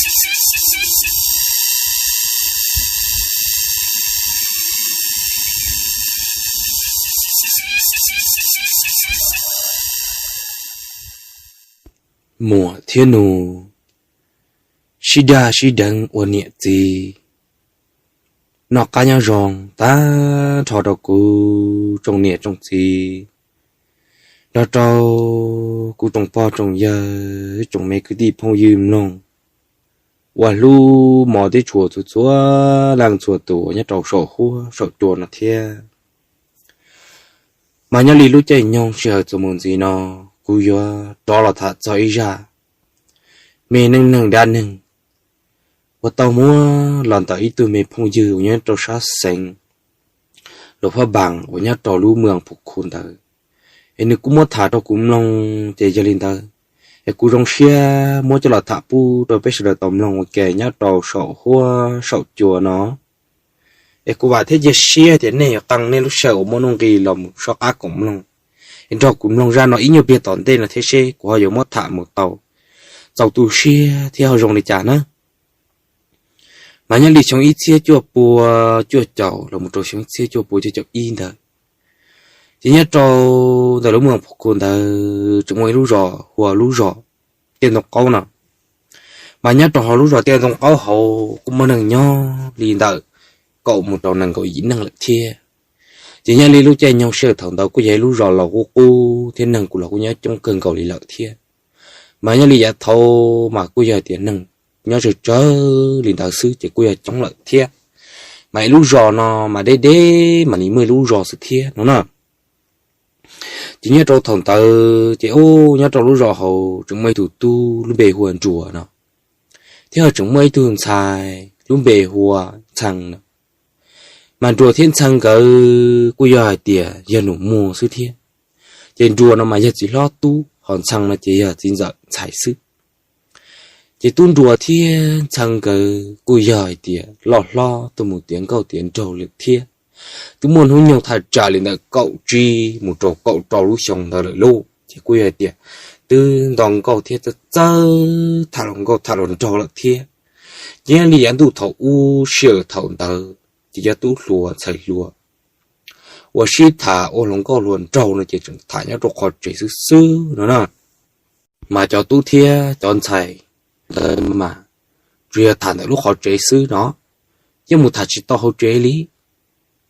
Muam thiab nus sib dag sib deev ua niam txiv. Noj qab nyob zoo tag nrho rau kuv tsoom niam tsoom txiv, nrog rau kuv tsoom pog tsoom yawg, tsoom me kwv tij phooj ywg mloog, uas hlub mos tib tshua txhua txhua leej txhua tus nyob rau saum huab saum cua no thiab. Mas nyob li lub caij nyoog sij hawm txuas mus ntxiv no, kuv yuav rov los tham txog ib zaj me neej neeg dab neeg uas tau muab los ntawm ib tug me phooj ywg uas nyob rau sab xeev Luas Phaj Npaas uas nyob rau lub moos Phu Khu ntawd. Es nws kuj muab tham rau kuv mloog, ces yog li ntawd, es kuv zoo siab muab coj los tham pub rau peb sawv daws tau mloog ua ke nyob rau saum huab saum cua no. Es kuv vam thiab cia siab tias nej yuav qee nej lub sij hawm uas muaj nuj nqis los mus soj qab koom mloog, es nrog kuv mloog zaj no ib nyuag pliag tom ntej no thiab seb kuv ho yuav muab tham mus tau txaus tu siab thiab ho zoo li cas na. Mas nyob li xyoo ib txhiab cuaj pua cuaj caum los mus rau xyoo ib txhiab cuaj pua cuaj caum ib ntawd, ces nyob rau ntawm lub moos Phu Khu ntawd tseem muaj ib lub zos hu ua lub zos Tiaj Ntoo Qaub no. Mas nyob rau hauv lub zos Tiaj Ntoo Qaub hauv kuj muaj neeg nyob li ntawm kaum mus rau nees nkaum yim neeg lawm thiab. Ces nyob li lub caij nyoog sij hawm thaum ntawd kuj yog ib lub zos laus qub qub thiab neeg kuj los kuj nyob coob kawg nkaus li lawm thiab. Mas nyob li yav thaud mas kuj yog tias neeg nyob tsawg tsawg li ntawd xwb ces kuj yog coob lawm thiab. Mas ib lub zos no mas deb deb mas nws muaj ib lub zos xwb thiab no na. Ces nyob rau thaum ntawd ces ub nyob rau lub zos hauv tseem muaj ib tug tub lub npe hu ua Nruas no, thiab ho tseem muaj ib tug ntxhais lub npe hu ua Ntxhee no. Mas Nruas thiab Ntxhee nkawd kuj yog hais tias yog nus muag xwb thiab. Ces Nruas no mas yog txiv hlob tub, ho Ntxhee no ces yog txiv ntxawm ntxhais xwb. Ces tub Nruas thiab Ntxhee nkawd kuj yog hais tias loj hlob tuaj mus tiav nkauj tiav nraug lawm thiab. Twb muaj hnub nyoog thaj tsam li ntawm kaum tsib mus rau kaum rau lub xyoo ntawd lawm lauj, ces kuj yog hais tias twb nto nkauj thiab txawj txawj tham hluas nkauj tham hluas nraug lawm thiab. Ces nyob li yav ntuj thaum ub sij hawm thaum ntawd ces cov tub hluas ntxhais hluas uas sib tham ua hluas nkauj hluas nraug no ces tseem tham nyob rau qhov tsev xwb xwb no na. Mas cov tub thiab cov ntxhais ntawd mas tsuas yog tham ntawm lub qhov tsev xwb no, yeej mus tham tsis tau hauv tsev li.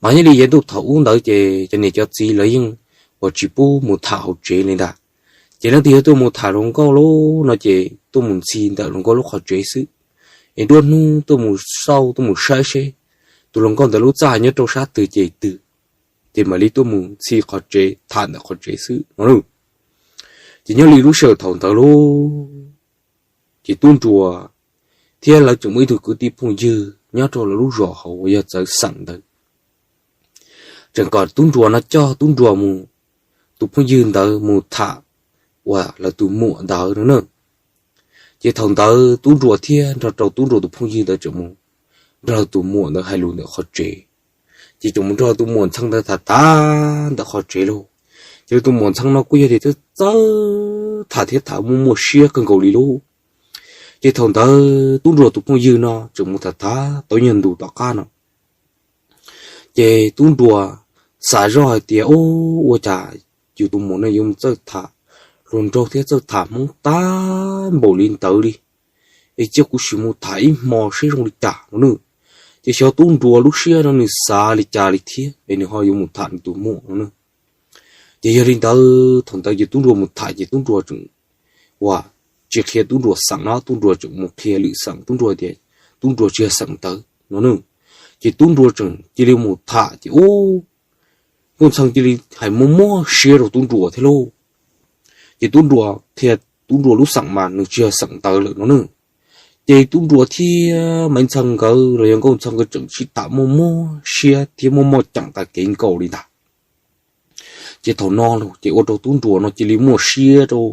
Mas nyob li yav ntuj thaum ub ntawd ces cov niam cov txiv lawv yeej uas tsis pub mus tham hauv tsev li ntag. Ces leej twg yog tuaj mus tham hluas nkauj lauj no ces tuaj mus ntxhi ntawm hluas nkauj lub qhov tsev xwb, es nruab hnub tuaj mus xauj tuaj mus saib seb tus hluas nkauj ntawd lub txaj nyob rau sab twg ces twg, ces mam li tuaj mus ntxhi qhov tsev tham ntawm qhov tsev xwb no. Ces nyob li lub sij hawm thaum ntawd lauj, ces tub Nruas thiab lawv tseem muaj ib tug kwv tij phooj ywg nyob rau lawv lub zos hauv uas yog txawv xeem ntawd, tseem kom tub Nruas no coj tub Nruas mus, tus phooj ywg ntawd mus tham uas lawv tus muam ntawd no na. Ces thaum ntawd tub Nruas thiab nrog rau tub Nruas tus phooj ywg ntawd tseem mus nrog tus muam ntawd hais lus ntawm qhov tsev. Ces tseem mus nrog tus muam Ntxhee ntawd tham tham ntawm qhov tsev lauj. Ces tus muam Ntxhee no kuj yog tias txawj txawj tham thiab tham muaj muaj siab kawg nkaus li lauj. Ces thaum ntawd tub Nruas tus phooj ywg no tseem mus tham tham tau ib nyuag ntus tom qab no, ces tub Nruas xav zoj hais tias, Ub, ua cas yus tus muam no yuav mus txawj tham hluas nraug thiab txawj tham Hmoob tag npaum li ntawd li? Es cia kuv sim mus tham ib hmo seb zoo li cas no na. Ces xyov tub Nruas lub siab no nws xav li cas li thiab es nws ho yuav mus tham nws tus muam no na. Ces yog li ntawd thaum ntawd ces tub Nruas mus tham ces tub Nruas tseem, uas, tsis qhia tub Nruas xeem no, tub Nruas tseem mus qhia lwm xeem, tub Nruas tias tub Nruas tsis yog xeem ntawd no na. Ces tub Nruas tseem cia li mus tham ces ub, Nkauj Ntxhee cia li hais muaj muaj siab rau tub Nruas thiab lauj. Ces tub Nruas qhia tub Nruas lub xeem mas nws tsis yog xeem ntawd lawm no na. Ces tub Nruas thiab Maiv Ntxhee nkawd los yog Nkauj Ntxhee nkawd tseem sib tham muaj muaj siab thiab muaj muaj ceem tas kev nkaus li ntag. Ces thaum no los ces ua rau tub Nruas no cia li muaj siab rau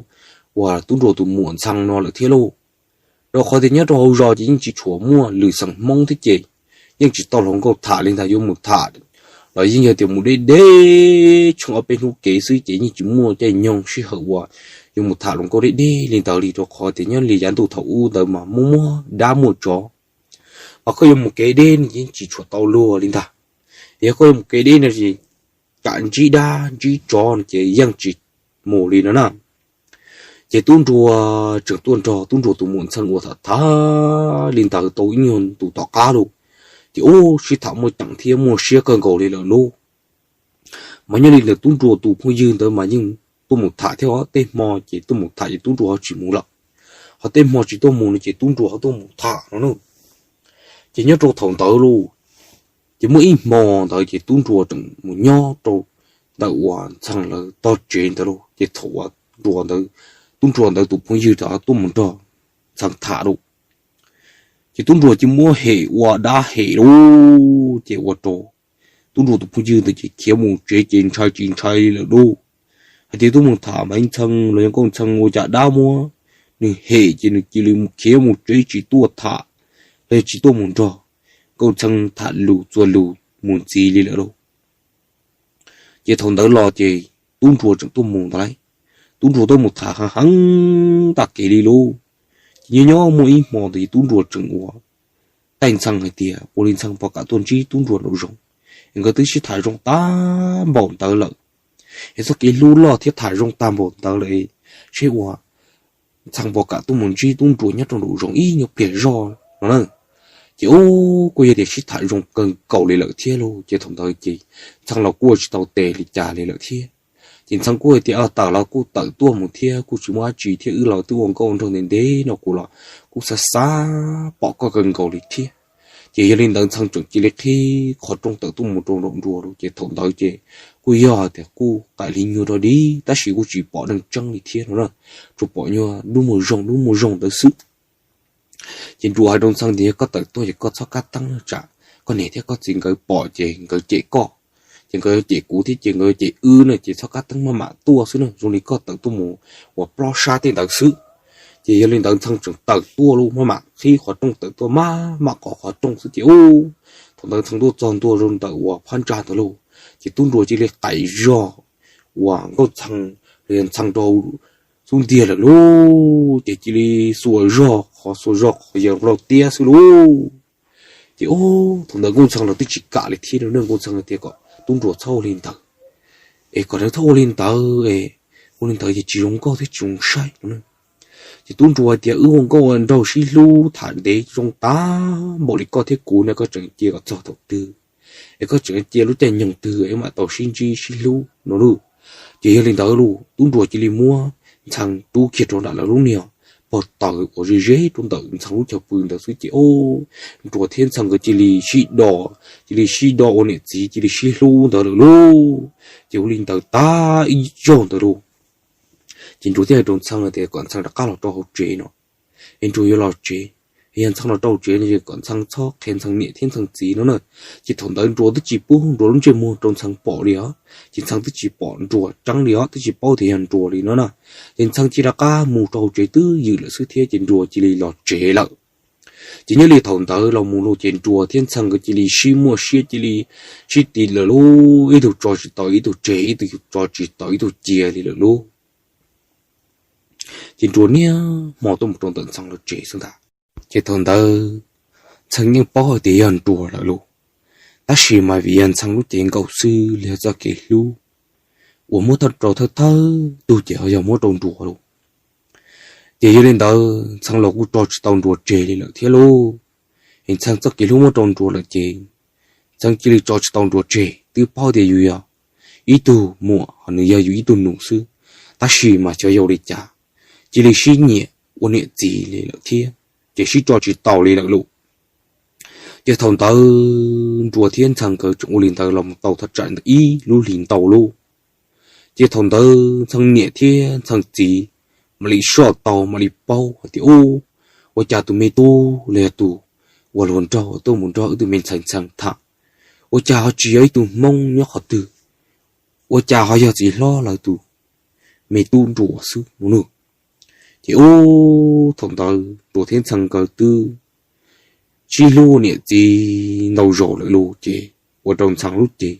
uas tub Nruas tus muam Ntxhee no lawm thiab lauj. Rau qhov tias nyob rau hauv zos ces yeej tsis tshua muaj lwm xeem Hmoob thiab ces yeej tsis tau hluas nkauj tham li ntag, yuav mus tham los yeej yog tias mus deb deb tsheej ob peb hnub kev xwb ces yeej tsis muaj caij nyoog sij hawm uas yuav mus tham hluas nkauj deb deb li ntawd li, rau qhov tias nyob li yav ntuj thaum ub ntawd mas muaj muaj dab muaj tsov, mas koj yuav mus kev deb no yeej tsis tshua tau luag li ntag. Yog koj yuav mus kev deb no ces kam ntsib dab ntsib tsov no ces yeej tsis mus li no na. Ces tub Nruas tseem tuaj nrog tub Nruas tus muam Ntxhee uas tham tham li ntawd tau ib nyuag ntus tom qab lauj, ces ub sib tham muaj ceem thiab muaj siab kawg nkaus li lawm lauj. Mas nyob li ntawd tub Nruas tus phooj ywg ntawd mas yeej tuaj mus tham thiab os, tej hmo ces tuaj mus tham ces tub Nruas ho tsis mus lawm, ho tej hmo tsis tuaj mus no ces tub Nruas ho tuaj mus tham no na. Ces nyob rau thaum ntawd lauj, ces muaj ib hmo ntawd ces tub Nruas tseem mus nyob rau ntawm uas Ntxhee lawv tog tsev ntawd lauj, ces thaum uas Nruas ntawd, tub Nruas ntawd tus phooj ywg rov tuaj mus nrog Ntxhee tham lauj, ces tub Nruas cia muab hem ua dab hem lauj, ces ua rau tub Nruas tus phooj ywg ntawd ces khiav mus tsev ces ntshai tsis ntshai li lawm lauj. Hais tias tuaj mus tham Maiv Ntxhee los yog Nkauj Ntxhee ua cas dab muab nws hem ces nws cia li khiav mus tsev tsis tuaj tham, los yog tsis tuaj mus nrog Nkauj Ntxhee tham lus txuas lus mus ntxiv li lawm lauj. Ces thaum ntawd los ces tub Nruas tseem tuaj mus ntawd lauj, tub Nruas tuaj mus tham heev heev tag kev li lauj. Ces nyob nyob muaj ib hmo ntawd ces tub Nruas tseem ua taij Ntxhee hais tias ua li Ntxhee puas kam tuaj ntsib tub Nruas nraum zoov, es nkawd twb sib tham zoo tag npaum ntawd lawm, es txoj kev hlub loj thiab tham zoo tag npaum ntawd lawm, seb ua Ntxhee puas kam tuaj mus ntsib tub Nruas nyob rau nraum zoov ib nyuag pliag zog no na. Ces ub kuj yog tias sib tham zoo kawg nkaus li lawm thiab lauj, ces thaum ntawd ces Ntxhee los kuj tsis tau tes li cas li lawm thiab. Ces Ntxhee kuj hais tias tawm los kuj tawm tuaj mus thiab kuj tsis muaj dab tsi thiab, wb los twb ua nkauj nraug ntev ntev no kuv los kuj xav xav pom koj kawg nkaus li thiab. Ces yog li ntawd Ntxhee tseem cia li qhib qhov rooj tawm tuaj mus rau nraum Nruas lauj, ces thaum ntawd ces kuj yog tias kuj qaim hli nyuag rau dig tab sis kuj tsis pom neeg tseeb li thiab no na, tsuas pom nyuag dub muag zoo dub muag zoo ntawd xwb. Ces Nruas hais rau Ntxhee tias yog koj tawm tuaj ces koj txhob kab teeb na, tsam koj niam thiab koj txiv nkawd pom ces nkawd cem koj, ces nkawd yuav cem kuv thiab ces nkawd yuav cem wb na, ces txhob kab teeb maj mam tuaj xwb na, zoo li koj tawm tuaj mus uas plob sab tej ntawd xwb. Ces yog li ntawd Ntxhee tseem tawm tuaj lauj, maj mam qhib qhov rooj tawm tuaj maj mam qhov qhov rooj xwb ces ub, thaum ntawd Ntxhee tuaj txog ntua rau ntawm uas phab ntsa ntawd lauj, ces tub Nruas cia li qaim zog uas Nkauj Ntxhee los yog Ntxhee rau xub ntiag lawm lauj, ces cia li xuas zog qhov xuas zog qhov yawg nplau tiab xwb lauj. Ces ub, thaum ntawd Nkauj Ntxhee los twb tsis kam li thiab, Nkauj Ntxhee tias kom tub Nruas txhob ua li ntawd, es kom nws txhob ua li ntawd es ua li ntawd ces tsis zoo nkauj thiab tsis zoo saib no. Ces tub Nruas hais tias wb ua nkauj ua nraug sib hlub tham ntev zoo tag npaum li koj thiab kuv no koj tseem cia kom txog thaum twg, es koj tseem cia lub caij nyoog twg es mam tau sib ntsib sib hlub no lauj. Ces yog li ntawd lauj, tub Nruas cia li muab Ntxhee rub kiag rau nram lawv lub niag pob taws uas ze ze rau ntawm Ntxhee lub chaw pw ntawd xwb ces ub, Nruas thiab Ntxhee nkawd cia li sib do, cia li sib do ua niam txiv cia li sib hlub ntawd lawm lauj. Ces ua li ntawd tag ib zaug ntawd lauj, ces Nruas thiaj hais rau Ntxhee tias kom Ntxhee rov qab los rau hauv tsev no, es Nruas yuav los tsev. Yog Ntxhee los rau tsev no ces kom Ntxhee txhob qhia Ntxhee niam thiab Ntxhee txiv no na. Ces thaum ntawd Nruas twb tsis pub Nruas lub ntsej muag rau Ntxhee pom li os, ces Ntxhee twb tsis pom Nruas tseeb li os, twb tsis paub tias yog Nruas li no na. Ces Ntxhee cia rov qab mus rau hauv tsev twb ywm lawm xwb thiab ces Nruas cia li los tsev lawm. Ces nyob li thaum ntawd los mus lauj ces Nruas thiab Ntxhee nkawd cia li sib muaj siab cia li sib tis lawm lauj, ib tug tso tsis tau ib tug tseg, ib tug tso tsis tau ib tug cia li lawm lauj. Ces Nruas niaj hmo tuaj mus rau ntawm Ntxhee lawv tsev xwb ntag. Ces thaum ntawd Ntxhee yeej paub hais tias yog Nruas lawm lauj, tab sis mas vim yog Ntxhee lub cev nkaum xwb li yog txoj kev hlub uas muab thawj rau thawj thawj tug ces ho yog muab rau Nruas lauj. Ces yog li ntawd Ntxhee los kuj tso tsis tau Nruas tseg li lawm thiab lauj. Es Ntxhee txoj kev hlub muab rau Nruas lawm ces Ntxhee cia li tso tsis tau Nruas tseg, twb paub tias yus yog ib tug muam ho nws yog yus ib tug nus xwb, tab sis mas xyov yog li cas cia li sib nyiam ua niam txiv li lawm thiab, ces sib tso tsis tau li lawm lauj. Ces thaum ntawd Nruas thiab Ntxhee nkawd tseem ua li ntawd los mus tau thaj tsam ntawd ib lub hlis ntau lauj. Ces thaum ntawd Ntxhee niam thiab Ntxhee txiv mam li soj tau mam li paub hais tias ub, ua cas tus me tub los yog tus uas hluas nraug tuaj mus nrog wb tus me ntxhais Ntxhee tham, ua cas ho tsis yog ib tug Hmoob nyob qhov twg, ua cas ho yog txiv hlob lawv tus me tub Nruas xwb no nawb. Ces ub, thaum ntawd Nruas thiab Ntxhee nkawd twb sib hlub niam txiv ntau zaus lawm lauj, ces ua rau Ntxhee lub cev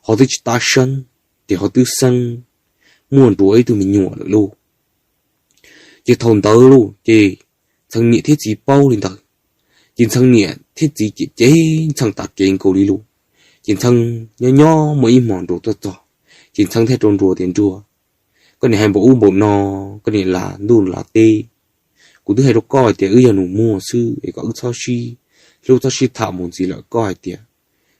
ho twb tsis tab seeb, ces ho twb xeeb muaj Nruas ib tug me nyuam lawm lauj. Ces thaum ntawd lauj ces Ntxhee niam thiab txiv paub li ntawd, ces Ntxhee niam thiab txiv cem cem Ntxhee tas kev nkaus li lauj. Ces Ntxhee nyob nyob muaj ib hmos Nruas tuaj txog, ces Ntxhee thiaj rau Nruas tias, Nruas, koj niam hais npaum ub npaum no, koj niam lav ntuj lav teb. Kuv twb hais rau koj hais tias wb yog nus muag xwb es kom wb txhob sib hlub txhob sib tham mus ntxiv lawm, koj hais tias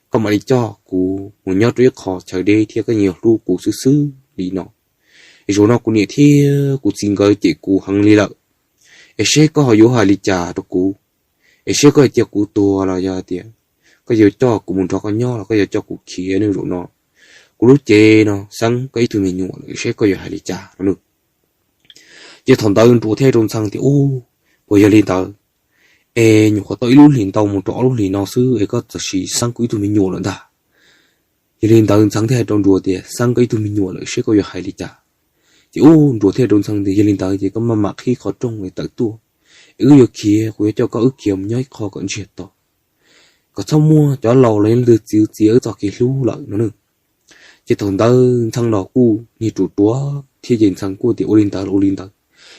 koj mam li coj kuv mus nyob rau ib qho chaw deb thiab koj yeej yuav hlub kuv xwb xwb li no. Zaum no kuv niam thiab kuv txiv nkawd cem kuv heev li lawm, es seb koj ho yuav hais li cas rau kuv, es seb koj yuav cia kuv tuag los yog tias koj yuav coj kuv mus nrog koj nyob los koj yuav coj kuv khiav ne. Zaum no kuv lub cev no xeeb koj ib tug me nyuam lawm, seb koj yuav hais li cas no. Ces thaum ntawd Nruas thiaj rau Ntxhee tias, Ub, puas yog li ntawd? Es nyuam qhuav tau ib lub hlis ntau mus rau ob lub hlis no xwb es koj txawm sis xeeb kuv ib tug me nyuam lawm ntag. Yog li ntawd Ntxhee thiaj hais rau Nruas tias, Xeeb koj ib tug me nyuam lawm, seb koj yuav hais li cas? Ces ub, Nruas thiaj rau Ntxhee tias, Yog li ntawd ces koj maj mam qhib qhov rooj es tawm tuaj, es wb yuav khiav, kuv yuav coj koj wb khiav mus nyob ib qho kom ntsiag to, kom txhob muaj cov laus los yog leej twg txwv txiav wb txoj kev hlub lawm no na. Ces thaum ntawd Ntxhee los kuj niag ruam ruam thiab ces Ntxhee kuj tias, Ua li ntawd los ua li ntawd.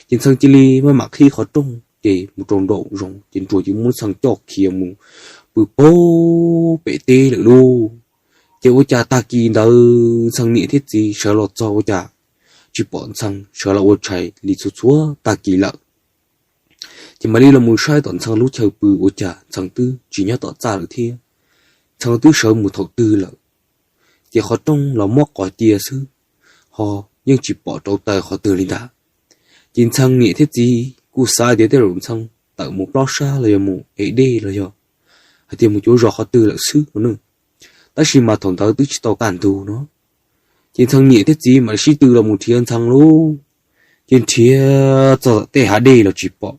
Ces Ntxhee cia li maj mam qhib qhov rooj ces mus rau nraum zoov ces Nruas cia li muab Ntxhee coj khiav mus pw paug pem teb lawm lauj. Ces ua cas tag kis ntawd Ntxhee niam thiab txiv sawv los txog ua cas tsis pom Ntxhee, sawv los ua tshais li txhua txhua tag kis lawm. Ces mam li los mus saib tom Ntxhee lub chaw pw ua cas Ntxhee twb tsis nyob tom txaj lawm thiab, Ntxhee twb sawv mus thaum twg lawm. Ces qhov rooj los muab qos cia xwb, ho yeej tsis pom rau taws qhov twg li ntag. Ces Ntxhee niam thiab txiv kuj xav tias tej zaum Ntxhee tawm mus plob sab los yog mus ev dej los yog hais tias mus cuav zos qhov twg lawm xwb no na. Tab sis mas thaum ntawd twb tsis tau kaj ntug no, ces Ntxhee niam thiab txiv mam li sib tw los mus nrhiav Ntxhee lauj. Ces nrhiav txog tom tej hav dej los tsis pom,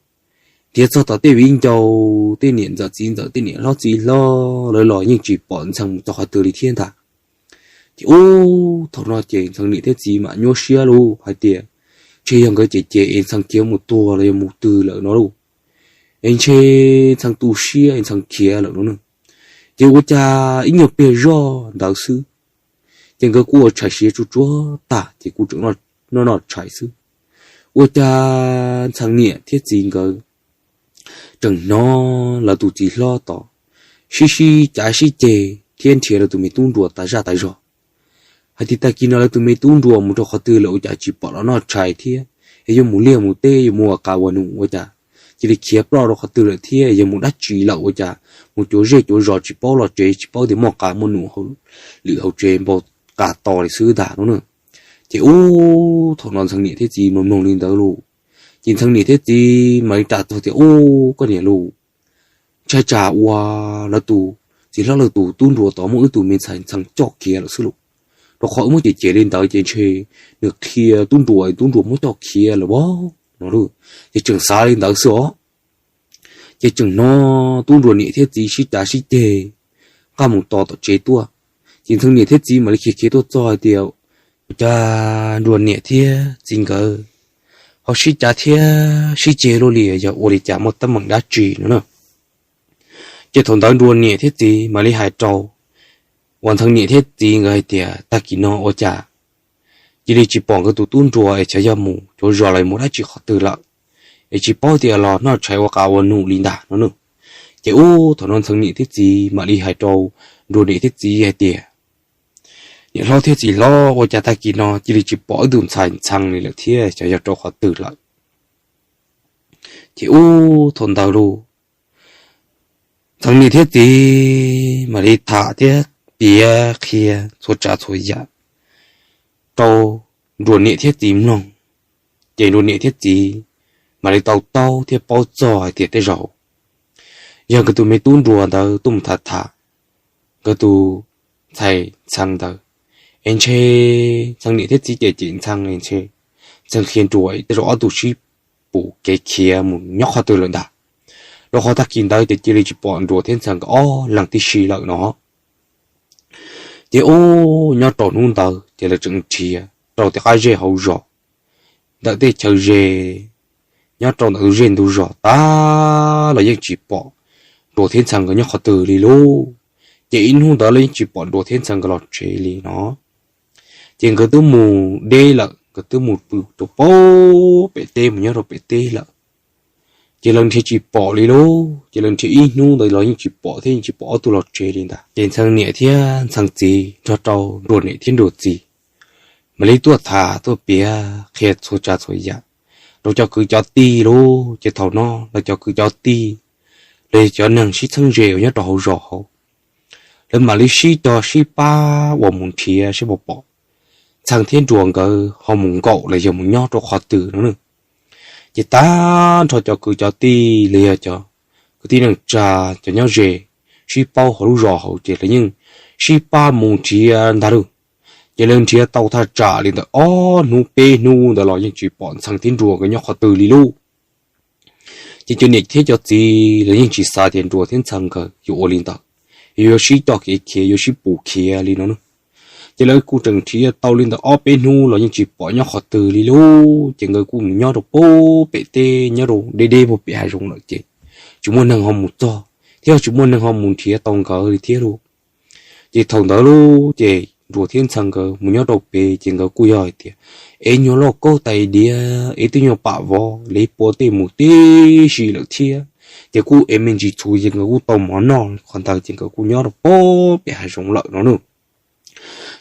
nrhiav txog tom tej viv ncaus, tej niam ntxawm txiv ntxawm, tej niam hlob txiv hlob lawv los yeej tsis pom Ntxhee mus txog qhov twg li thiab ntag. Ces ub, thaum no ces Ntxhee niam thiab txiv mam nyuaj siab lauj hais tias, Ntshe yog nkawd cem cem es Ntxhee khiav mus tuag los yog mus twg lawm no lauj. Es ntshe Ntxhee tu siab es Ntxhee khiav lawm no na. Ces ua cas ib nyuag pliag zoj ntawd xwb, ces nkawd kuj ua tshais siav tsuj tsuag tag ces kuj tseem noj noj tshais xwb. Ua cas Ntxhee niam thiab txiv nkawd tseem hnov lawv tus txiv hlob tod sib sib cav sib ceg thiab nrhiav lawv tus me tub Nruas tas zaj tas zog. Hais tias tag kis no lawv tus me tub Nruas mus rau qhov twg lawm ua cas tsis pom los noj tshais thiab, es yuav mus liaj mus teb yuav mus ua qas ua num ua cas cia li khiav ploj rau qhov twg lawm thiab, es yog mus dab tsi lawm ua cas mus cuav zej cuav zos tsis paub los tsev, tsis paub tias muaj qas muaj num lwm hauv tsev npau qas to li xwb ntag no na. Ces ub, thaum no Ntxhee niam thiab txiv mloog mloog li ntawd lauj, ces Ntxhee niam thiab txiv mam li ras txog tias, Ub, koj niam lauj, ntshai tsam uas lawv tus txiv hlob lawv tus tub Nruas tod muab wb tus me ntxhais Ntxhee coj khiav lawm xwb lauj. Rau qhov wb muab cem cem li ntawd ces ntshe nws qhia tub Nruas, tub Nruas muab coj khiav lawm as no lauj. Ces tseem xav li ntawd xwb os. Ces tseem hnov tub Nruas niam thiab txiv sib cav sib ceg nqaj mus tos tom tsev tuaj. Ces Ntxhee niam thiab txiv mam li khiav khiav tuaj txog hais tias, Ua cas Nruas niam thiab txiv nkawd ho sib cav thiab sib ceg luaj li, yog ua li cas muaj teeb meem dab tsi no na? Ces thaum ntawd Nruas niam thiab txiv mam li hais rau uas Ntxhee niam thiab txiv nkawd hais tias, Tag kis no ua cas cia li tsis pom nkawd tus tub Nruas es xyov yog mus cuav zos los mus dab tsi qhov twg lawm, es tsis paub tias los noj tshais ua qas ua num li ntag no na. Ces ub, thaum no Ntxhee niam thiab txiv mam li hais rau Nruas niam thiab txiv hais tias, Niam hlob thiab txiv hlob, ua cas tag kis no cia li tsis pom wb tus ntxhais Ntxhee li lawm thiab, xyov yog rau qhov twg lawm? Ces ub, thaum ntawd lauj, Ntxhee niam thiab txiv mam li tham thiab piav qhia txhua tsav txhua yam rau Nruas niam thiab txiv mloog. Ces Nruas niam thiab txiv mam li tau taub thiab paub txog hais tias tej zaum yog nkawd tus me tub Nruas ntawd tuaj mus tham tham nkawd tus ntxhais Ntxhee ntawd, es ntshe Ntxhee niam thiab txiv cem cem Ntxhee es ntshe Ntxhee qhia Nruas, tej zaum ob tug sib pus kev khiav mus nyob qhov twg lawm ntag. Rau qhov tag kis ntawd ces cia li tsis pom Nruas thiab Ntxhee nkawd ob leeg tib si lawm no. Ces ub, nyob rau hnub ntawd ces lawv tseem nrhiav rau tej qab zej hauv zos, ntawm tej chaw ze, nyob rau ntawm tus zej ntug zos tag los yeej tsis pom Nruas thiab Ntxhee nkawd nyob qhov twg li lauj. Ces ib hnub ntawd los yeej tsis pom Nruas thiab Ntxhee nkawd los tsev li no. Ces nkawd twb mus deb lawm, nkawd twb mus pw rau pem teb, mus nyob rau pem teb lawm. Ces lawv nrhiav tsis pom li lauj, ces lawv nrhiav ib hnub ntawd los yeej tsis pom thiab, yeej tsis pom ob tug los tsev li ntag. Ces Ntxhee niam thiab Ntxhee txiv nrog rau Nruas niam thiab Nruas txiv mam li tuaj tham tuaj piav qhia txhua tsav txhua yam rau cov kwv cov tij lauj. Ces thaum no lawv cov kwv cov tij los yog cov neeg sib txheeb ze uas nyob rau hauv zos hauv, lawv mam li sib cog sib pab uas mus nrhiav seb puas pom Ntxhee thiab Nruas nkawd ho mus nkaum los yog mus nyob rau qhov twg no na. Ces tag nrho cov kwv cov tij los yog cov kwv tij neej tsa, cov nyob ze sib paub hauv lub zos hauv ces lawv yeej sib pab mus nrhiav ntag lauj. Ces lawv nrhiav tau thaj tsam li ntawm ob hnub peb hnub ntawd los yeej tsis pom Ntxhee thiab Nruas nkawd nyob qhov twg li lauj. Ces cov niam thiab cov txiv lawv yeej tsis xav tias Nruas thiab Ntxhee nkawd yuav ua li ntawd, yuav sib coj kev khiav, yuav sib pus khiav li no na. Ces lawv kuj tseem nrhiav tau li ntawm ob peb hnub los yeej tsis pom nyob qhov twg li lauj. Ces nkawd kuj mus nyob rau pem teb, nyob rau deb deb puag pem hav zoov lawm ces tsis muaj neeg ho mus txog thiab tsis muaj neeg ho mus nrhiav tau nkawd li thiab lauj. Ces thaum ntawd lauj ces Nruas thiab Ntxhee nkawd mus nyob rau pem ces nkawd kuj yog hais tias, es nyuag lauj kaub tais diav es twb nyuag pam vov li puav tej mus tib si lawm thiab. Ces kuj es me ntsis txhuv ces nkawd kuj tau mov noj qhov ntawd ces nkawd kuj nyob rau pem hav zoov lawm no na.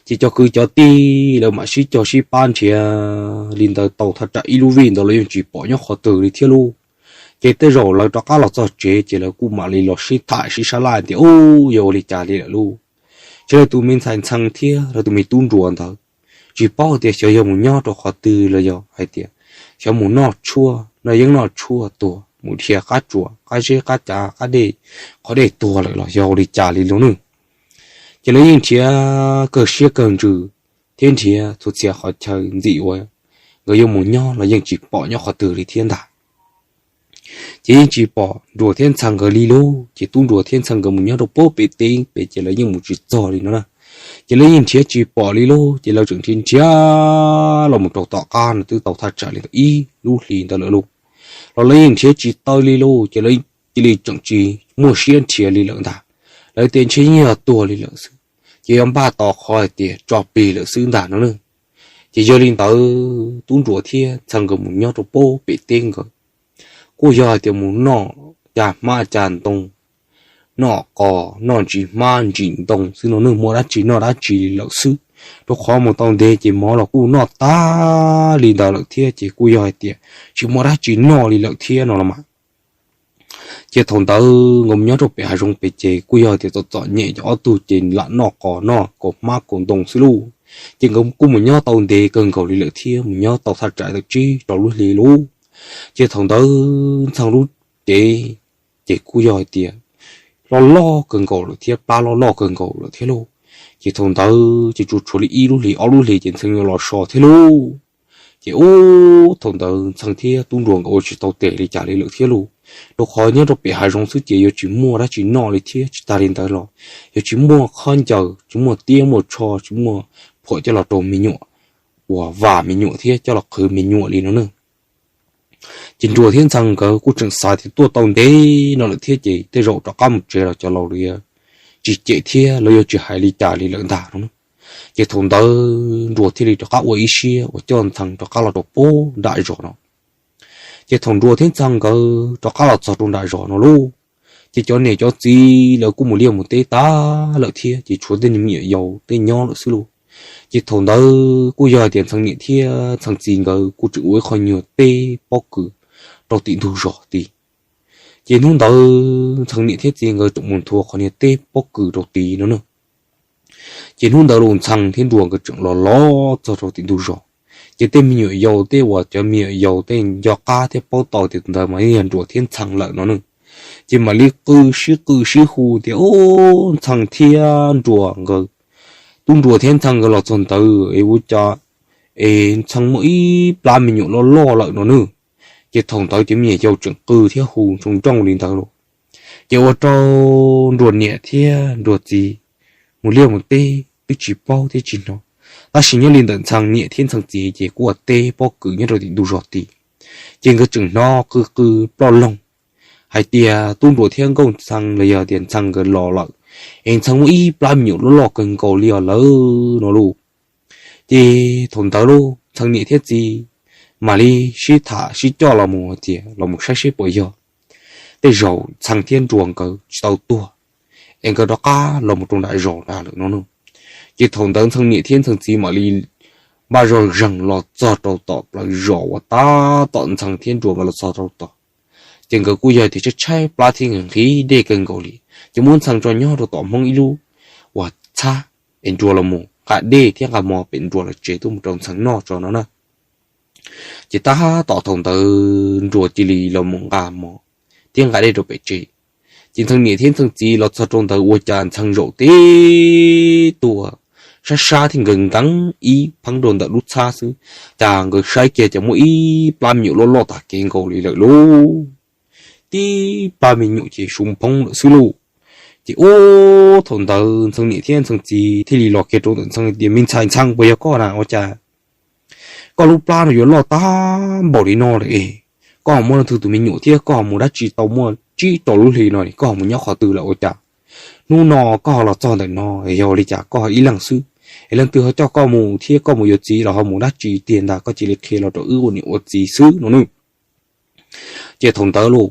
Ces cov kwv cov tij lawv mam sib cog sib pab nrhiav li ntawd tau thaj tsam ib lub vij ntawd los yeej tsis pom nyob qhov twg li thiab lauj. Ces tej zaum lawv rov qab los txog tsev ces lawv kuj mam li los sib tham sib sab laj tias, ub, yog ua li cas li lawm lauj. Ces lawv tus me ntxhais Ntxhee thiab lawv tus me tub Nruas ntawd tsis paub tias xyov yog mus nyob rau qhov twg los yog hais tias xyov mus noj tshuaj, noj yeeb noj tshuaj tuag, mus dhia qab tsuas qab zeb qab cav qab dej, qhov dej tuag lawm los yog ua li cas li lauj na. Ces lawv yeej nrhiav kawg siab kawg ntsws thiab nrhiav txhua txhia qhov chaw ntxim uas nkawd yuav mus nyob los yeej tsis pom nyob qhov twg li thiab ntag. Ces yeej tsis pom Nruas thiab Ntxhee nkawd li lauj. Ces tub Nruas thiab Ntxhee nkawd mus nyob rau pem teb pem ces lawv yeej mus tsis txog li no na. Ces lawv yeej nrhiav tsis pom li lauj, ces lawv tseem nrhiav nrhiav los mus rau tom qab no twb tau thaj tsam li ntawm ib lub hlis ntawd lawm lauj, los lawv yeej nrhiav tsis tau li lauj. Ces lawv cia li tseem tsis muaj siab nrhiav li lawm ntag. Lawv tias ntshe yeej yog tuag li lawm xwb, ces yog npaj tos qhov hais tias tso plig lawm xwb ntag no na. Ces yog li ntawd tub Nruas thiab Ntxhee nkawd mus nyob rau pem teb nkawd kuj yog hais tias mus noj cas hmab cas ntoo, noj qos noj ntsis hmab ntsis ntoo xwb no na, muaj dab tsi noj dab tsi li lawm xwb. Rau qhov mus tau ntev ces mov los kuj noj tag li ntawd lawm thiab ces kuj yog hais tias tsis muaj dab tsi noj li lawm thiab no los mas. Ces thaum ntawd nkawd mus nyob rau pem hav zoov pem ces kuj yog tias txom txom nyem, ces ob tug ces lam noj qos noj kaus hmab kaus ntoo xwb lauj. Ces nkawd kuj mus nyob tau ntev kawg nkaus li lawm thiab, mus nyob tau thaj tsam tawm tsib rau lub hli lauj. Ces thaum ntawd Ntxhee lub cev ces kuj yog hais tias loj loj kawg nkaus lawm thiab, plab loj loj kawg nkaus lawm thiab lauj. Ces thaum ntawd ces tsuas tshuav li ib lub hlis ob lub hlis ces Ntxhee yuav los so thiab lauj. Ces ub, thaum ntawd Ntxhee thiab tub Nruas nkawd ua tsis tau tes li cas li lawm thiab lauj, rau qhov nyob rau pem hav zoov xwb ces yuav tsis muaj dab tsi noj li thiab, tsis tas li ntawd los yuav tsis muaj khaub ncaws, tsis muaj tiab muaj tsho, tsis muaj phuam coj los rau me nyuam uas vam me nyuam thiab coj los qhwv me nyuam li no na. Ces Nruas thiab Ntxhee nkawd kuj tseem xav tias tuaj tau ntev no lawm thiab ces tej zaum rov qab mus tsev los cov laus lawv yuav tsis cem thiab lawv yuav tsis hais li cas li lawm ntag no. Ces thaum ntawd Nruas thiaj li rov qab ua ib siab uas coj Ntxhee rov qab los rau pem nram zos no. Ces thaum Nruas thiab Ntxhee nkawd rov qab los txog rau nram zos no lauj, ces cov niam cov txiv lawv kuj mus liaj mus teb tag lawm thiab ces tshuav tej me nyuam yaus tej nyob lawm xwb lauj. Ces thaum ntawd kuj yog hais tias Ntxhee niam thiab Ntxhee txiv nkawd kuj tseem ua ib qho nyuag teb pob kws rau tim ntug zos tid. Ces hnub ntawd Ntxhee niam thiab txiv nkawd tseem mus nthua qhov niag teb pob kws rau tid no na. Ces hnub ntawd los Ntxhee thiab Nruas nkawd tseem los los txog rau tim ntug zos, ces tej me nyuam yaus tej uas cov me nyuam yaus tej nco qab thiab paub tau tias tus ntawd mas yeej yog Nruas thiab Ntxhee lawm no na. Ces mam li qw sib qw sib hu tias, ub, Ntxhee thiab Nruas nkawd, tub Nruas thiab Ntxhee nkawd los txog ntawd es ua cas es Ntxhee muaj ib plab me nyuam loj loj lawm no na. Ces thaum ntawd ces me nyuam yaus tseem qw thiab hu nroo nrooj li ntawd los, ces ua rau Nruas niam thiab Nruas txiv mus liaj mus teb twb tsis paub thiab tsis hnov, tab sis nyob li ntawm Ntxhee niam thiab Ntxhee txiv ces kuj ua teb pob kws nyob rau tim ntug zos tid. Ces nkawd tseem hnov qw qw ploj loog hais tias tub Nruas thiab nkauj Ntxhee los yog tias Ntxhee nkawd los lawm, es Ntxhee muaj ib plab me nyuam loj loj kawg nkaus li os lawm no lauj. Ces thaum ntawd lauj, Ntxhee niam thiab txiv mam li sib tham sib coj los mus hais tias los mus saib seb puas yog tej zaum Ntxhee thiab Nruas nkawd tsis tau tuag es nkawd rov qab los mus rau nram zos nrad lawm no na. Ces thaum ntawd Ntxhee niam thiab Ntxhee txiv mam li npaj zog zeeg los txog rau tom plawv zos uas tab tom Ntxhee thiab Nruas nkawd los txog rau tom, ces nkawd kuj yog tias tshaib tshaib plab thiab nqhis nqhis dej kawg nkaus li. Ces muab Ntxhee tso nyob rau tom Hmoob ib lub uas txhab es Nruas los mus nqa dej thiab nqa mov pem Nruas lawv tsev tuaj mus rau Ntxhee noj tso no na. Ces tab tom thaum ntawd Nruas cia li los mus nqa mov thiab nqa dej rau pem tsev. Ces Ntxhee niam thiab Ntxhee txiv los txog rau ntawd ua cas Ntxhee zaum tib tuaj sab sab thiab nkees nkees ib pheeb rau ntawm lub txhab xwb, cas nkawd saib kiag cas muaj ib plab me nyuam loj loj tag kev nkaus li lawm lauj. Tib plab me nyuam ces su phoob lawm xwb lauj. Ces ub, thaum ntawd Ntxhee niam thiab Ntxhee txiv thiaj li los kiag rau ntawm Ntxhee tias, Me ntxhais Ntxhee, puas yog koj na? Ua cas koj lub plab no yuav loj tag npaum li no lawm es koj ho muaj leej twg tus me nyuam thiab koj ho mus dab tsi tau muaj tsib rau lub hli no es koj ho mus nyob qhov twg lawm ua cas hnub no koj ho los txog ntawm no es yog ua li cas koj ho ib leeg xwb? Es leej twg ho coj koj mus thiab koj mus yuav txiv los ho mus dab tsi tiag ntag, koj cia li qhia los rau wb ua niam ua txiv xwb no nawb. Ces thaum ntawd los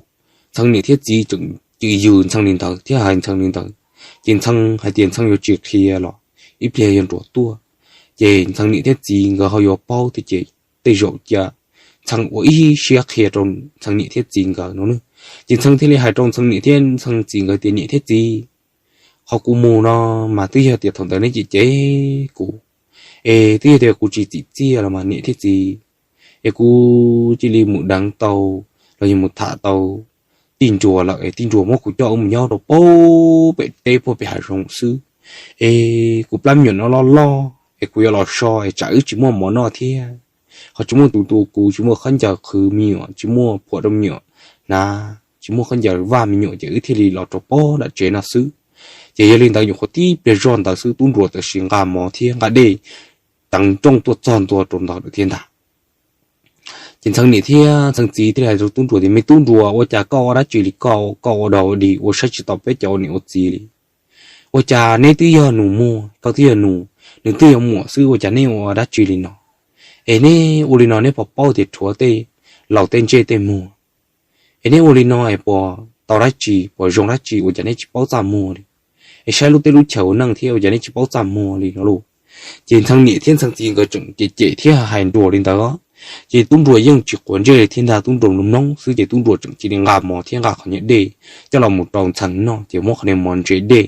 Ntxhee niam thiab txiv tseem cim yws Ntxhee li ntawd thiab hais Ntxhee li ntawd. Ces Ntxhee hais tias Ntxhee yuav tsis qhia los ib pliag yog Nruas tuaj, ces Ntxhee niam thiab txiv nkawd ho yuav paub thiab ces tej zaum cia Ntxhee ua ib siab qhia rau Ntxhee niam thiab txiv nkawd no nawb. Ces Ntxhee thiaj li hais rau Ntxhee niam thiab Ntxhee txiv nkawd tias, Niam thiab txiv, qhov kuv mus no mas twb yog tias thaum ntawd neb cem cem kuv, es twb yog tias kuv tsis txim txiaj los mas niam thiab txiv, es kuv cia li mus deev tau los yog mus tham tau tij Nruas lawm es tij Nruas muab kuv coj mus nyob rau pem teb puag pem hav zoov xwb. Es kuv plab me nyuam no loj loj es kuv yuav los so es tsam wb tsis muaj mov noj thiab, ho tsis muaj tus tu kuv, tsis muaj khaub ncaws qhwv me nyuam, tsis muaj phuam rau me nyuam hnav, tsis muaj khaub ncaws vaj me nyuam, ces wb thiaj li los rau pem nram tsev no xwb. Ces yog li ntawd nyuam qhuav tib pliag zog ntawd xwb tub Nruas txawm sim nqa mov thiab nqa dej teev nrooj tuaj txog ntua rau ntawd lawm thiab ntag. Ces Ntxhee niam thiab Ntxhee txiv thiaj li hais rau tub Nruas tias, Me tub Nruas, ua cas koj ua dab tsi li koj, koj ua dog ua dig ua saib tsis taus peb cov ua niam ua txiv li? Ua cas neb twb yog nus muag, koj twb yog nus, nws twb yog muam xwb, ua cas neb ua dab tsi li no? Es neb ua li no neb puas paub tias rhuav tej laus tej ntsej tej muag? Es neb ua li no es puas tau dab tsi, puas zoo dab tsi, ua cas neb tsis paub txaj muag li? Es saib lub teb lub chaw ua neej thiab ua cas neb tsis paub txaj muag li no lauj. Ces Ntxhee niam thiab Ntxhee txiv nkawd tseem cem cem thiab hais Nruas li ntawd, ces tub Nruas yeej tsis quav ntsej li thiab ntag, tub Nruas mloog mloog xwb ces tub Nruas tseem cia li nqa mov thiab nqa qhov niag dej coj los mus rau Ntxhee noj, ces muab qhov niag mov ntse dej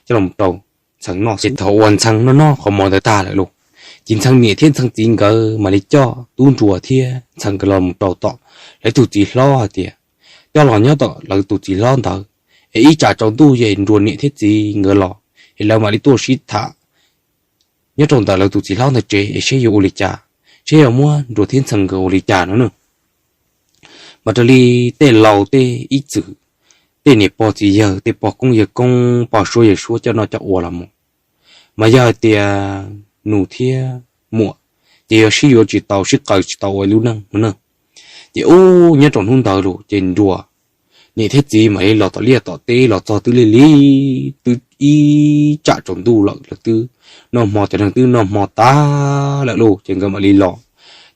coj los mus rau Ntxhee noj xwb. Thaum uas Ntxhee noj noj qhov mov ntawd tag lawm lauj, ces Ntxhee niam thiab Ntxhee txiv nkawd mam li coj tub Nruas thiab Ntxhee nkawd los mus rau tom lawv tus txiv hlob hais tias, coj los nyob tom lawv tus txiv hlob ntawd, es ib tsam tsaus ntuj es Nruas niam thiab txiv nkawd los, es lawv mam li tuaj sib tham nyob rau ntawm lawv tus txiv hlob ntawd tsev es seb yuav ua li cas, seb yuav muab Nruas thiab Ntxhee nkawd ua li cas no na. Mas raws li tej laus tej ib txwm, tej niam pog txiv yawg, tej pog koob yawg koob, pog suab yawg suab coj noj coj ua los mus, mas yog hais tias nus thiab muam ces yuav sib yuav tsis tau, sib qaws tsis tau ua lub neej no na. Ces ub, nyob rau hnub ntawd los ces Nruas niam thiab txiv mam li los tom liaj tom teb los txog twb lig lig twb ib tsam tsaus ntuj lawm, lawv twb noj hmo, cov neeg twb noj hmo tas lawm lauj, ces nkawd mam li los.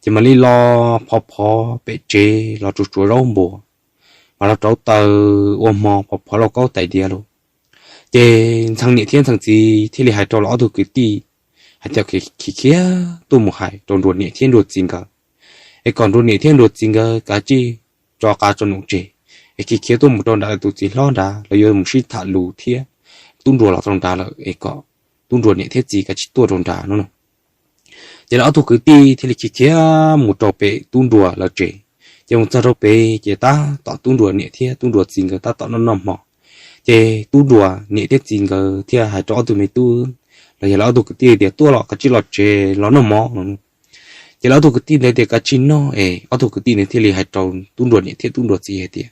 Ces mam li los phov phov pem tsev los tsuav tsuav zaub npua, mas los rauv taws ua hmo phov phov lauj kaub tais diav lauj. Ces Ntxhee niam thiab Ntxhee txiv thiaj li hais rau lawv ob tug kwv tij hais tias, khiav khiav tuaj mus hais rau Nruas niam thiab Nruas txiv nkawd, es kom Nruas niam thiab Nruas txiv nkawd kav tsij tso qab tso num tseg, es khiav khiav tuaj mus rau nrad lawv tus txiv hlob nrad, lawv yuav mus sib tham lus thiab tub Nruas los rau nrad lawm es kom tub Nruas niam thiab txiv kav tsij tuaj rau nrad no. Ces lawv ob tug kwv tij thiaj li khiav khiav mus rau pem tub Nruas lawv tsev. Ces mus txog rau pem ces tab tom tub Nruas niam thiab tub Nruas txiv nkawd tab tom noj noj hmo. Ces tub Nruas niam thiab txiv nkawd thiaj hais rau ob tug me tub los yog lawv ob tug kwv tij tias, tuaj los kav tsij los tsev los noj mov no. Ces lawv ob tug kwv tij ntawd tias kav tsij noj es ob tug kwv tij ntawd thiaj li hais rau tub Nruas niam thiab tub Nruas txiv hais tias,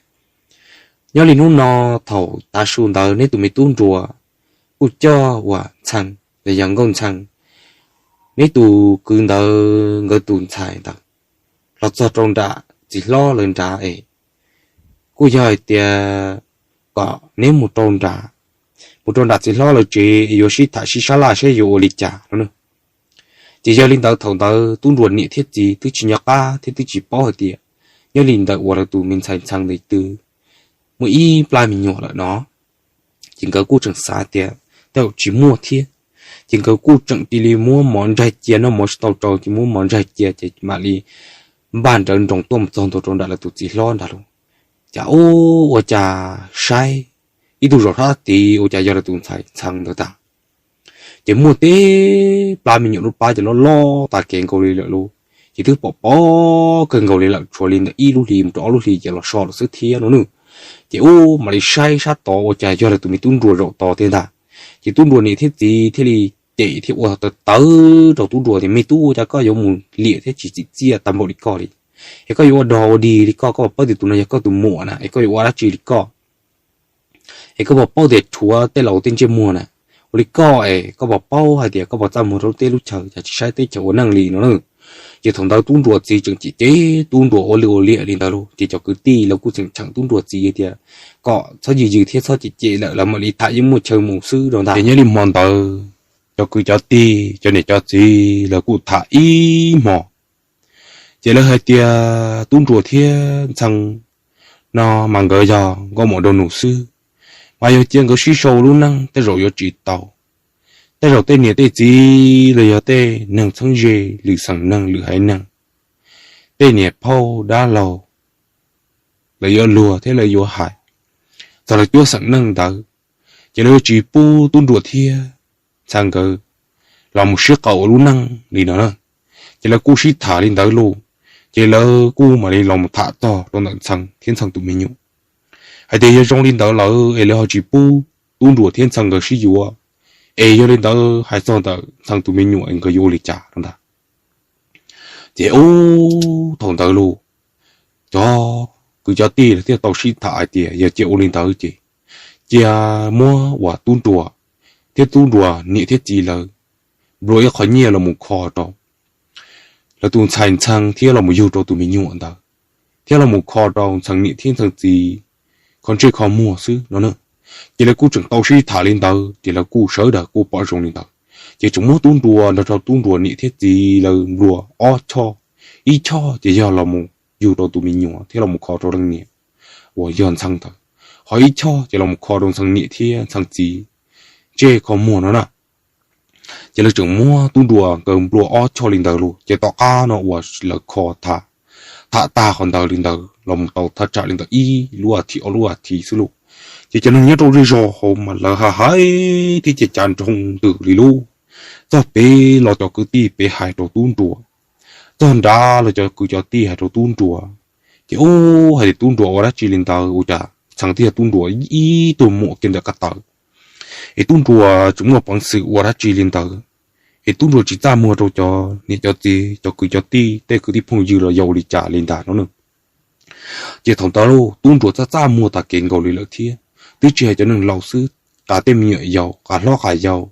nyob li hnub no thaum tav su ntawd neb tus me tub Nruas kuj coj uas Ntxhee los yog Nkauj Ntxhee, neb tus kwv ntawd nkawd tus ntxhais ntawd los txog rau nram txiv hlob lawv nrad es kuj yog hais tias kom neb mus rau nrad, mus rau nram txiv hlob lawv tsev yuav sib tham sib sab laj seb yuav ua li cas no. Ces yog li ntawd thaum ntawd tub Nruas niam thiab txiv twb tsis nco qab thiab twb tsis paub hais tias nyob li ntawd uas lawv tus me ntxhais Ntxhee ntawd twb muaj ib plab me nyuam lawm no. Ces nkawd kuj tseem xav tias tej zaum tsis muaj thiab. Ces nkawd kuj tseem cia li muab mov ntsaig cia, noj mov tsis tau tsau ces muab mov ntsaig cia ces mam li npaj nrawv nroos tuaj mus txog ntua rau nram lawv tus txiv hlob ntag lauj. Cas ub, ua cas saib ib tug zaum sab tid ua cas yog lawv tus ntxhais Ntxhee ntawd tas. Ces muaj tej plab me nyuam lub plab ces loj loj tas kev nkaus li lawm lauj. Ces twb pom pob kawg nkaus li lawm, tshuav li ntawm ib lub hli mus rau ob lub hli ces los so lawm xwb thiab no nawb. Ces ub, mam li saib sab tod ua cas yog lawv tus me tub Nruas zaum tod thiab ntag. Ces tub Nruas niam thiab txiv thiaj li cem thiab ua tawv tawv rau tub Nruas tias, me tub, ua cas koj yuav mus liam thiab tsis txim txiaj tag npaum li koj li? Es koj yuav ua dog ua dig li koj, koj puas paub tias tus no yog koj tus muam na, es koj yuav ua dab tsi li koj? Es koj puas paub tias rhuav tej laus tej ntsej muag na? Ua li koj es koj puas paub hais tias koj puas txaj muag rau lub teb lub chaw, cas tsis saib teb chaws ua neej li no na. Ces thaum ntawd tub Nruas txiv tseem cem cem tub Nruas ua lwj ua liam li ntawd lauj, ces cov kwv tij lawv kuj tseem cheem tub Nruas txiv tias kom txhob yws yws thiab txhob cem cem lawm, lawv mam li tham yeej muaj chaw mus xwb rau ntag. Ces nyob li hmo ntawd cov kwv cov tij cov niam cov txiv lawv kuj tham ib hmo. Ces lawv hais tias tub Nruas thiab Ntxhee no mas nkawd yog nkauj muam nraug nus xwb, mas yog cia nkawd sib sau lub neej tej zaum yuav tsis tau. Tej zaum tej niam tej txiv los yog tej neeg txheeb ze lwm xeem neeg lwm haiv neeg, tej niam phauj dab laug, lawv yuav luag thiab lawv yuav hais txog lawv cuab xeem neeg ntawd, ces lawv yuav tsis pub tub Nruas thiab Ntxhee nkawd los mus sib qawm ua lub neej li no na. Ces lawv kuj sib tham li ntawd lauj, ces lawv kuj mam li los mus tham txog rau ntawm Ntxhee thiab Ntxhee tus me nyuam hais tias yog zoo li ntawd lawm es lawv ho tsis pub tub Nruas thiab Ntxhee nkawd sib yuav, es yog li ntawd hais txog ntawm Ntxhee tus me nyuam es nkawd yuav ua li cas rau ntag. Ces ub, thaum ntawd lauj, cov kwv cov tij lawv thiaj tau sib tham hais tias yog cia ua li ntawd ces cia muab uas tub Nruas thiab tub Nruas niam thiab txiv lawv nplua ib qho nyiaj los mus kho rau lawv tus ntxhais Ntxhee thiab los mus yug rau tus me nyuam ntawd, thiab los mus kho rau Ntxhee niam thiab Ntxhee txiv kho ntsej kho muag xwb no na. Ces lawv kuj tseem tau sib tham li ntawd ces lawv kuj sawv daws kuj pom zoo li ntawd, ces tseem muab tub Nruas nrog rau tub Nruas niam thiab txiv lawv nplua ob choj, ib choj ces yog los mus yug rau tus me nyuam thiab los mus kho rau leej niam uas yog Ntxhee ntawd, ho ib choj ces los mus kho rau Ntxhee niam thiab Ntxhee txiv ntsej kho muag no na. Ces lawv tseem muab tub Nruas nkawd nplua ob choj li ntawd lauj, ces tom qab no uas lawv kho tham, tham tag qhov ntawd li ntawd los mus tau thaj tsam li ntawd ib lub as thiv ob lub as thiv xwb lauj, ces cov neeg nyob rau zej zos hauv mas lawv ha hais thiab ces cav nroo ntws li lauj. Txog pem los cov kwv tij pem hais rau tub Nruas, txog nrad los cov kwv cov tij hais rau tub Nruas, ces ub, hais tias tub Nruas ua dab tsi li ntawd, ua cas Ntxhee thiaj yog tub Nruas ib tug muam kiag ntawm qab tawv, es tub Nruas tseem muaj peev xwm ua dab tsi li ntawd, es tub Nruas tsis txaj muag rau cov niam cov txiv cov kwv cov tij tej kwv tij phooj ywg los yog ua li cas li ntag no na. Ces thaum ntawd lauj, tub Nruas txaj txaj muag tas kev nkaus li lawm thiab, twb tsis hais cov neeg laus xwb, qas tej me nyuam yaus, qas hlob qas yau,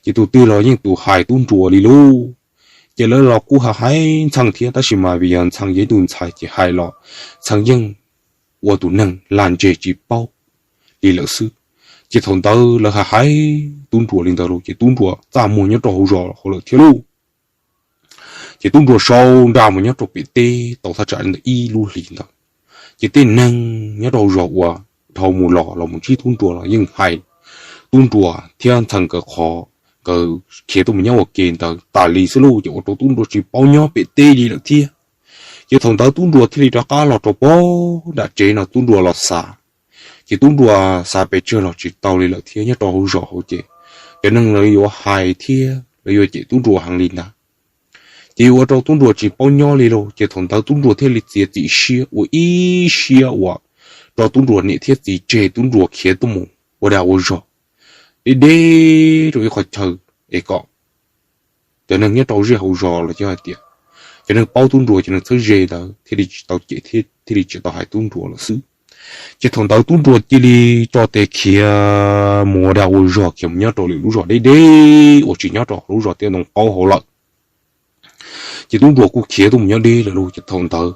ces tus twg los yeej tus hais tub Nruas li lauj. Ces lawv los kuj ha hais Ntxhee thiab, tab sis mas vim yog Ntxhee yog ib tug ntxhais ces hais los Ntxhee yeej ua tus neeg lag ntseg tsis paub li lawm xwb. Ces thaum ntawd lawv ha hais tub Nruas li ntawd lauj, ces tub Nruas txaj muag nyob rau hauv zos hauv lawm thiab lauj. Ces tub Nruas sau nra mus nyob rau pem teb tau thaj tsam li ntawd ib lub hlis ntawd, ces tej neeg nyob rau hauv zos uas dhau mus los los mus ntsib tub Nruas los yeej hais tub Nruas thiab Ntxhee nkawd qhov nkawd khiav tuaj mus nyob ua ke ntawd tas li xwb lauj, ces ua rau tub Nruas tsis paub nyob pem teb li lawm thiab. Ces thaum ntawd tub Nruas thiaj li rov qab los rau pem nram tsev no tub Nruas los xav. Ces tub Nruas xav pes tsawg los tsis tau li lawm thiab, nyob rau hauv zos hauv ces cov neeg lawv yuav hais thiab lawv yuav cem tub Nruas heev li ntag. Ces yuav ua rau tub Nruas tsis paub nyob li lauj, ces thaum ntawd tub Nruas thiaj li txiav txim siab ua ib siab uas rau tub Nruas niam thiab txiv tseg tub Nruas khiav tuaj mus ua dag ua zog deb deb rau ib qhov chaw es kom cov neeg nyob rau zej hauv zos los yog hais tias cov neeg paub tub Nruas cov neeg txheeb ze ntawd thiaj li tsis tau cem thiab thiaj li tsis tau hais tub Nruas lawm xwb. Ces thaum ntawd tub Nruas cia li tso tes khiav mus ua dag ua zog khiav mus nyob rau lwm lub zos deb deb uas tsis nyob rau lub zos Tiaj Ntoo Qaub hauv lawm. Ces tub Nruas kuj khiav tuaj mus nyob deb lawm lauj, ces thaum ntawd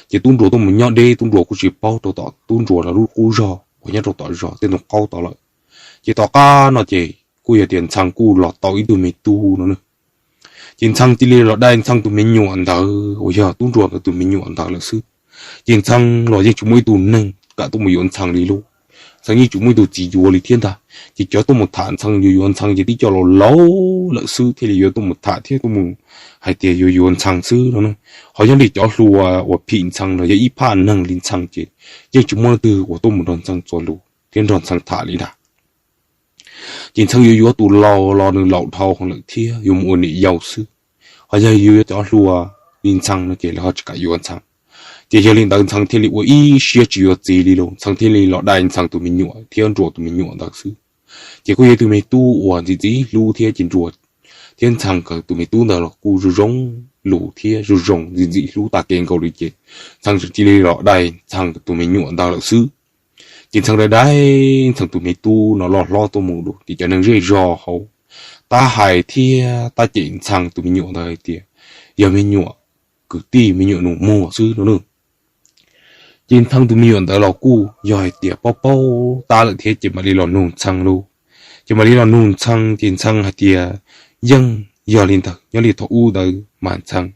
ces tub Nruas tuaj mus nyob deb, tub Nruas kuj tsis paub rau tom tub Nruas lawv lub qub zog uas nyob rau tom zos Tiaj Ntoo Qaub tod lawm. Ces tom qab no ces kuj yog tias Ntxhee kuj los tau ib tug me tub no na. Ces Ntxhee cia li los dai Ntxhee tus me nyuam ntawd uas yog Tub Nruas nkawd tus me nyuam ntawd lawm xwb. Ces Ntxhee los yeej tsis muaj ib tug neeg kam tuaj mus yuav Ntxhee li lauj. Ntxhee yeej tsis muaj ib tug txiv yuav li thiab ntag. Ces cov tuaj mus tham Ntxhee yuav yuav Ntxhee ces tib co laus laus lawm xwb thiaj li yuav tuaj mus tham thiab tuaj mus hais tias yuav yuav Ntxhee xwb no. Ho yog li cov hluas uas phim Ntxhee los yog ib phaj neeg li Ntxhee ces yeej tsis muaj leej twg uas tuaj mus nrog Ntxhee txuas lus thiab nrog Ntxhee tham li ntag. Ces Ntxhee yuav yuav tus laus los nws laus dhau lawm thiab yuav mus ua niam yau xwb. Ho yog yuav cov hluas li Ntxhee no ces lawv ho tsis kam yuav Ntxhee. Ces yog li ntawd Ntxhee thiaj li ua ib siab tsis yuav txiv li lauj. Ntxhee thiaj li los dai Ntxhee tus me nyuam thiab Nruas tus me nyuam ntawd xwb. Ces kuj yog ib tug me tub uas ntxim ntxim hlub thiab ces Nruas thiab Ntxhee nkawd tus me tub ntawd los kuj zoo zoo lus thiab zoo zoo ntxim ntxim hlub tag kev nkaus li ces Ntxhee tseem cia li los dai Ntxhee tus me nyuam ntawd lawm xwb. Ces Ntxhee dai dai Ntxhee tus me tub no loj hlob tuaj mus lawm ces cov neeg zej zos hauv tab hais thiab tab cem Ntxhee tus me nyuam ntawd hais tias yog me nyuam kwv tij me nyuam nus muag xwb no na. Ces Ntxhee tus me nyuam ntawd los kuj yog hais tias paub paub tab lawm thiab ces mam li los nug Ntxhee lauj. Ces mam li los nug Ntxhee ces Ntxhee hais tias yeej yog li ntawd, nyob li thaum ub ntawd mas Ntxhee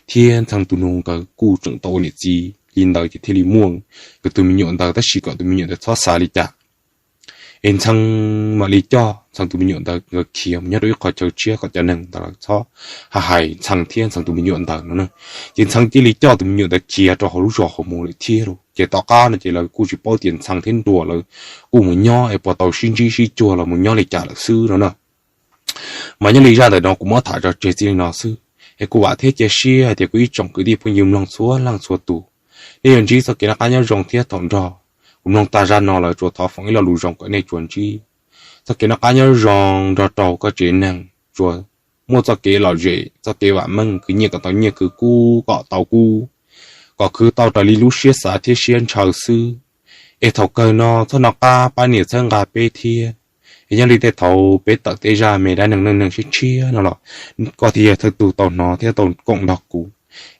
thiab Ntxhee tus nus nkawd kuj tseem tau ua niam txiv li ntawd ces thiaj li muaj nkawd tus me nyuam ntawd tab sis kom tus me nyuam ntawd txhob xav li cas. Es Ntxhee mam li coj Ntxhee tus me nyuam ntawd nkawd khiav mus nyob rau ib qhov chaw tshiab kom cov neeg ntawd lawv txhob hais Ntxhee thiab Ntxhee tus me nyuam ntawd no na. Ces Ntxhee cia li coj tus me nyuam ntawd khiav rau hauv lub zos hauv mus lawm thiab lauj. Ces tom qab no ces lawv kuj tsis paub tias Ntxhee thiab Nruas lawv kuj mus nyob es puas tau sib ntsib sib cuag los mus nyob li cas lawm xwb no na. Mas nyob li zaj ntawm no kuv muab tham tso tseg txij li no xwb es kuv vam thiab cia siab hais tias kuv ib tsoom kwv tij phooj ywg mloog txhua leej txhua tus, nej yuav ntsib txoj kev noj qab nyob zoo thiab thaum nrog kuv mloog tag zaj no lawm tsuas thov foom ib lo lus zoo kom nej tsuas ntsib txoj kev noj qab nyob zoo nrog rau koj tsev neeg, tsuas muaj txoj kev lom zem txoj kev vam meej, khwv nyiaj kom tau nyiaj, khwv kub kom tau kub, kom khwv tau raws li lub siab xav thiab siab ntshaw xwb. Es thaum kawg no txhob noj qab pab nias txhawb nqa peb thiab. Es nyob li tej thaum peb tawm tej zaj me dab neeg neej neeg siab tshiab no los koj thiaj yog thawj tug tau hnov thiab tau koom nrog kuv.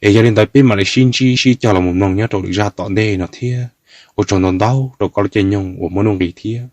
Es yog li ntawd peb mam li sib ntsib sib cog los mus mloog nyob rau lwm zaj tom ntej no thiab. Ua tsaug ntau ntau rau koj lub caij nyoog uas muaj nuj nqis thiab.